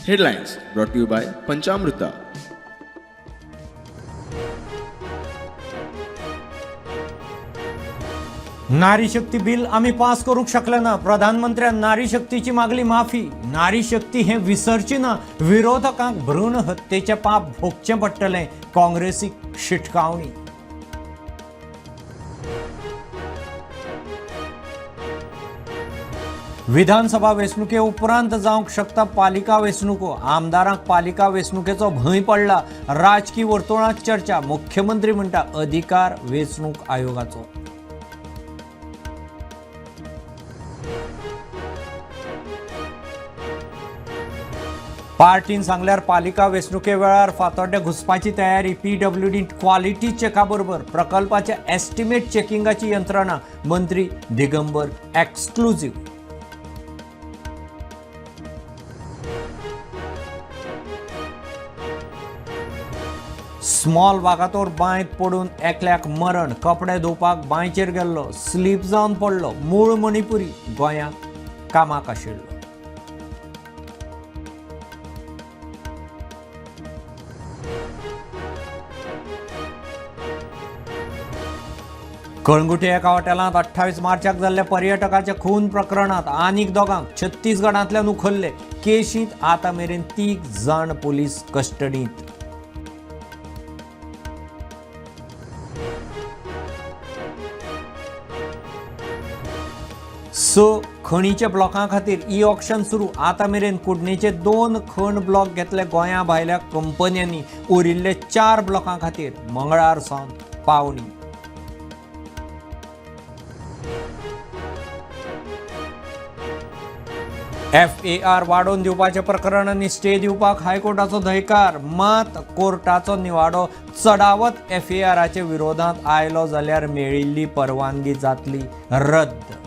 Headlines brought to you by Panchamruta. नारी शक्ती bill आमी पास करूंक शकले ना. प्रधानमंत्र्यान नारी शक्तीची मागली माफी. नारी शक्ती हें विसरची ना. विरोधकांक भ्रूण हत्येचें पाप भोगचें पडटलें, काँग्रेसीक शिटकावणी. विधानसभा वेंचणुके उपरांत जावंक शकता पालिका वेंचणुको. आमदारांक पालिका वेंचणुकेचो भंय पडला. राजकी वर्तुळांत चर्चा. मुख्यमंत्री म्हणटा अधिकार वेंचणूक आयोगाचो. पार्टीन सांगल्यार पालिका वेंचणुके वेळार फातोड्ड्या घुसपाची तयारी. पीडब्ल्यूडी क्वालिटी चेका बरोबर प्रकल्पाच्या एस्टिमेट चेकिंगाची यंत्रणा. मंत्री दिगंबर एक्सक्लुझिव्ह. स्मॉल वागातोर बांयत पडून एकल्याक मरण. कपडे धुवपाक बांयचेर गेल्लो, स्लीप जावन पडलो. मूळ मणिपुरी, गोंयांत कामाक आशिल्लो. कळंगुटे एका हॉटेलांत 28 मार्चाक जाल्ल्या पर्यटकाच्या खून प्रकरणांत आनीक दोगांक छत्तीसगडांतल्यान उखल्ले. केशींत आतां मेरेन 3 जाण पोलीस कस्टडींत. स खणीच्या ब्लॉकां खातीर ई ऑक्शन सुरू. आतां मेरेन कुडणेचे 2 खण ब्लॉक घेतले गोंया भायल्या कंपन्यांनी. उरिल्ले 4 ब्लॉकां खातीर मंगळार सावन पावणी. एफएआर वाडोवन दिवपाचें प्रकरण आनी स्टे दिवपाक हायकोर्टाचो न्हयकार. मात कोर्टाचो निवाडो चडावत एफएआराच्या विरोधांत आयलो जाल्यार मेळिल्ली परवानगी जातली रद्द.